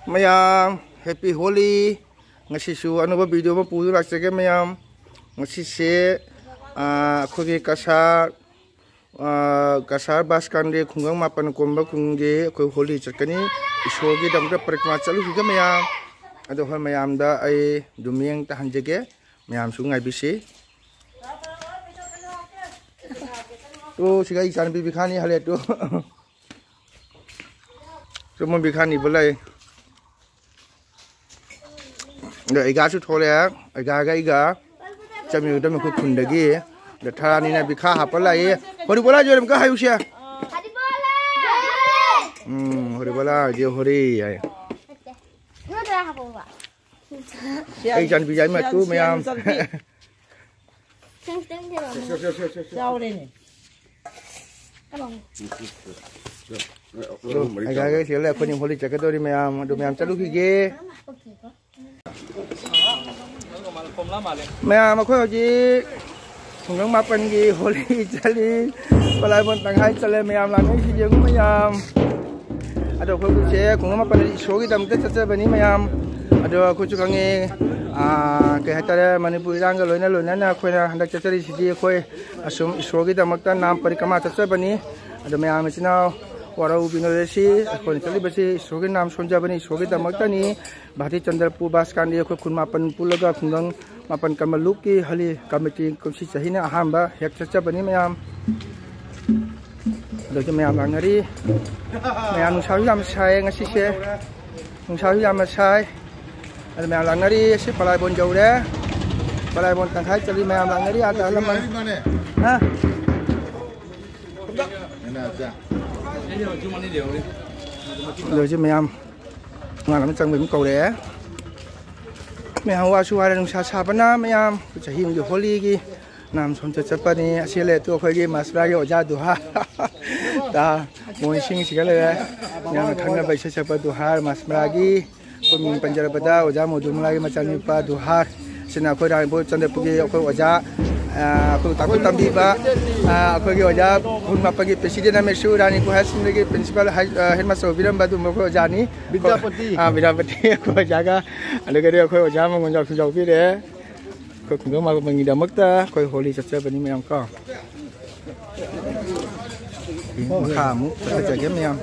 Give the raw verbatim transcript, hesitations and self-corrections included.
ꯃꯌꯥꯝ, happy Holi꯫ ꯉꯁꯤꯁꯨ ꯑꯅꯧꯕ video ꯑꯃ ꯄꯨꯗꯨꯅ ꯂꯥꯛꯆꯒꯦ ꯃꯌꯥꯝ꯫ ꯉꯁꯤꯁꯦ, ꯑꯥ, ꯑꯩꯈꯣꯏꯒꯤ ꯀꯁꯥꯔ, ꯑꯥ, ꯀꯁꯥꯔ ꯕꯥꯁꯀꯥꯟꯗꯦ ꯈꯨꯡꯒꯪ ꯃꯥꯄꯟ ꯀꯣꯝꯕ ꯈꯨꯟꯒꯤ ꯑꯩꯈꯣꯏ ꯍꯣꯂꯤ ꯆꯠꯀꯅꯤ꯫ ꯏꯁꯣꯔꯒꯤꯗꯃꯛꯇ ꯄꯔꯤꯀ꯭ꯔꯃꯥ ꯆꯠꯂꯨꯈꯤꯒꯦ ꯃꯌꯥꯝ꯫ ꯑꯗꯣ ꯍꯣꯏ, ꯃꯌꯥꯝꯗ ꯑꯩ ꯑꯗꯨꯝ ꯃꯤꯠꯌꯦꯡ ꯇꯥꯍꯟꯖꯒꯦ꯫ ꯃꯌꯥꯝꯁꯨ ꯉꯥꯏꯕꯤꯁꯤ꯫ ꯇꯨ, ꯁꯤꯒ ꯑꯩ ꯏꯆꯥꯅꯨꯄꯤ ꯕꯤꯈꯥꯅꯤ ꯍꯜꯂꯦ ꯇꯨ꯫ ꯆꯨꯝꯃꯣꯟ ꯕꯤꯈꯥꯅꯤꯕꯨ ꯂꯩ꯫ ꯑꯗꯣ ꯑꯩꯒꯥꯁꯨ ꯊꯣꯛꯂꯛꯑꯦ꯫ ꯑꯩꯒꯥꯒ ꯑꯩꯒ ꯆꯠꯃꯤꯟꯅꯗꯕ ꯑꯩꯈꯣꯏ ꯈꯨꯟꯗꯒꯤ꯫ ꯑꯗꯣ ꯊꯔꯥꯅꯤꯅ ꯕꯤꯈꯥ ꯍꯥꯞꯄ ꯂꯥꯛꯏ꯫ ꯍꯣꯔꯤꯕꯣꯂꯥ ꯖꯣꯏꯔꯝꯒ ꯍꯥꯏꯌꯨꯁꯦ꯫ ꯎꯝ, ꯍꯣꯔꯤꯕꯣꯂꯥ ꯍꯧꯖꯤꯛ ꯍꯣꯔꯤ ꯍꯥꯏ꯫ ꯑꯩ ꯏꯆꯥꯅꯨꯄꯤ ꯌꯥꯏꯃ ꯇꯨ ꯃꯌꯥꯝ꯫ ꯆꯥꯎꯔꯦꯅꯦ꯫ ꯑꯩꯒꯥꯒ ꯁꯤꯗ ꯂꯩ, ꯑꯩꯈꯣꯏꯅꯤ ꯍꯣꯂꯤ ꯆꯠꯀꯗꯧꯔꯤ ꯃꯌꯥꯝ꯫ ꯑꯗꯨ ꯃꯌꯥꯝ ꯆꯠꯂꯨꯈꯤꯒꯦ꯫ ꯃꯌꯥꯝ, ꯑꯩꯈꯣꯏ ꯍꯧꯖꯤꯛ ꯈꯨꯡꯒꯪ ꯃꯥꯄꯟꯒꯤ ꯍꯣꯂꯤ ꯆꯠꯂꯤ꯫ ꯄꯂꯥꯏꯕꯣꯟ ꯇꯪꯈꯥꯏ ꯆꯠꯂꯦ꯫ ꯃꯌꯥꯝ ꯂꯥꯛꯅꯩꯁꯤ ꯌꯦꯡꯉꯨ ꯃꯌꯥꯝ꯫ ꯑꯗꯣ ꯑꯩꯈꯣꯏꯁꯦ ꯈꯨꯡꯒꯪ ꯃꯥꯄꯟꯗ ꯏꯁꯣꯔꯒꯤꯗꯃꯛꯇ ꯆꯠꯆꯕꯅꯤ ꯃꯌꯥꯝ꯫ ꯑꯗꯣ ꯑꯩꯈꯣꯏꯁꯨ ꯈꯪꯉꯦ, ꯑꯥ, ꯀꯩ ꯍꯥꯏꯇꯥꯔꯦ, ꯃꯅꯤꯄꯨꯔ ꯏꯔꯥꯡꯒ ꯂꯣꯏꯅ ꯂꯣꯏꯅꯅ ꯑꯩꯈꯣꯏꯅ ꯍꯟꯗꯛ ꯆꯠꯆꯔꯤꯁꯤꯗꯤ ꯑꯩꯈꯣꯏ ꯑꯁꯨꯝ ꯏꯁꯣꯔꯒꯤꯗꯃꯛꯇ ꯅꯥꯝ ꯄꯔꯤꯀ꯭ꯔꯃꯥ ꯆꯠꯆꯕꯅꯤ꯫ ꯑꯗꯣ ꯃꯌꯥꯝ ꯏꯆꯤꯟ ꯏꯅꯥꯎ ꯋꯥꯔꯧꯕꯤꯅꯔꯁꯤ, ꯑꯩꯈꯣꯏꯅ ꯆꯠꯂꯤꯕꯁꯤ ꯏꯁꯣꯔꯒꯤ ꯅꯥꯝ ꯁꯣꯟꯖꯕꯅꯤ, ꯏꯁꯣꯔꯒꯤꯗꯃꯛꯇꯅꯤ꯫ ꯚꯥꯔꯇꯤ ꯆꯟꯗ꯭ꯔꯄꯨꯔ ꯕꯥꯁꯀꯥꯟꯗꯤ ꯑꯩꯈꯣꯏ ꯈꯨꯟ ꯃꯥꯄꯟ ꯄꯨꯜꯂꯒ ꯈꯨꯡꯒꯪ ꯃꯥꯄꯟ ꯀꯝꯕ ꯂꯨꯞꯀꯤ ꯍꯂꯤ ꯀꯃꯤꯇꯤ ꯀꯨꯝꯁꯤ ꯆꯍꯤꯅ ꯑꯍꯥꯟꯕ ꯍꯦꯛ ꯆꯠꯆꯕꯅꯤ ꯃꯌꯥꯝ꯫ ꯑꯗꯨꯁꯨ ꯃꯌꯥꯝ ꯂꯥꯛꯅꯔꯤ꯫ ꯃꯌꯥꯝ ꯅꯨꯡꯁꯥꯁꯨ ꯌꯥꯝ ꯁꯥꯏꯌꯦ ꯉꯁꯤꯁꯦ꯫ ꯅꯨꯡꯁꯥꯁꯨ ꯌꯥꯝꯅ ꯁꯥꯏ꯫ ꯑꯗꯨ ꯃꯌꯥꯝ ꯂꯥꯛꯅꯔꯤ꯫ ꯑꯁꯤ ꯄꯂꯥꯏꯕꯣꯟ ꯌꯧꯔꯦ꯫ ꯄꯂꯥꯏꯕꯣꯟ ꯇꯪꯈꯥꯏ ꯆꯠꯂꯤ꯫ ꯃꯌꯥꯝ ꯂꯥꯛꯅꯔꯤ꯫ ꯑꯥ, ꯑꯍꯜ ꯂꯃꯟ꯫ ꯍꯥ? ꯑꯗꯨ ꯍꯧꯖꯤꯛ ꯃꯌꯥꯝ ꯇꯣꯉꯥꯟ ꯑꯃ ꯆꯪꯕ ꯑꯗꯨꯝ ꯀꯧꯔꯛꯑꯦ꯫ ꯃꯌꯥꯝ ꯋꯥꯁꯨ ꯋꯥꯔꯦ, ꯅꯨꯡꯁꯥ ꯁꯥꯕꯅ꯫ ꯃꯌꯥꯝ ꯆꯍꯤ ꯑꯃꯒꯤ ꯍꯣꯂꯤꯒꯤ ꯅꯥꯝ ꯁꯣꯟ ꯆꯠ ꯆꯠꯄꯅꯤ꯫ ꯑꯁꯤ ꯂꯩ ꯑꯗꯨ ꯑꯩꯈꯣꯏꯒꯤ ꯃꯥꯁꯃꯔꯥꯒꯤ ꯑꯣꯖꯥ ꯗꯨꯍꯥ꯫ ꯇꯥ ꯃꯣꯍꯟ ꯁꯤꯡ ꯁꯤꯒ ꯂꯩꯔꯦ꯫ ꯃꯌꯥꯝꯅ ꯈꯪꯅꯕ ꯏꯁꯩ ꯁꯛꯄ ꯗꯨꯍꯥꯔ ꯃꯥꯁꯃꯔꯥꯒꯤ꯫ ꯑꯩꯈꯣꯏ ꯃꯤꯡ ꯄꯟꯖꯔꯕꯗ ꯑꯣꯖꯥ ꯃꯣꯗꯨꯃꯂꯥꯒꯤ ꯃꯆꯥꯅꯨꯄꯥ ꯗꯨꯍꯥꯔ꯫ ꯑꯁꯤꯅ ꯑꯩꯈꯣꯏ ꯔꯥꯏꯕꯣ ꯆꯟꯗ꯭ꯔꯄꯨꯔꯒꯤ ꯑꯩꯈꯣꯏ ꯑꯣꯖꯥ ꯑꯩꯈꯣꯏ ꯇꯥꯛꯄꯤ ꯇꯝꯕꯤꯕ ꯑꯩꯈꯣꯏꯒꯤ ꯑꯣꯖꯥ ꯈꯨꯟ ꯃꯥꯄꯟꯒꯤ ꯄ꯭ꯔꯦꯁꯤꯗꯦꯟ ꯑꯃꯁꯨ ꯔꯥꯅꯤꯄꯨꯔ ꯍꯥꯏꯌꯔ ꯁꯦꯀꯦꯟꯗꯔꯤꯒꯤ ꯄ꯭ꯔꯤꯟꯁꯤꯄꯥꯜ ꯍꯦꯗꯃꯥꯁꯇꯔ ꯑꯣꯏꯕꯤꯔꯝꯕ ꯑꯗꯨꯒꯨꯝꯕ ꯑꯩꯈꯣꯏ ꯑꯣꯖꯥꯅꯤ꯫ ꯕꯤꯗ꯭ꯌꯥꯄꯇꯤ꯫ ꯑꯥ, ꯕꯤꯗ꯭ꯌꯥꯄꯇꯤ ꯑꯩꯈꯣꯏ ꯑꯣꯖꯥꯒ, ꯑꯗꯨꯒꯗꯤ ꯑꯩꯈꯣꯏ ꯑꯣꯖꯥ ꯃꯉꯣꯟ ꯌꯥꯎꯁꯨ ꯌꯥꯎꯕꯤꯔꯦ꯫ ꯑꯩꯈꯣꯏ ꯈꯨꯡꯒꯪ ꯃꯥꯄꯟꯒꯤꯗꯃꯛꯇ ꯑꯩꯈꯣꯏ ꯍꯣꯂꯤ ꯆꯠꯆꯕꯅꯤ ꯃꯌꯥꯝ ꯀꯣ꯫ ꯃꯈꯥ ꯑꯃꯨꯛ ꯆꯠꯆꯒꯦ ꯃꯌꯥꯝ꯫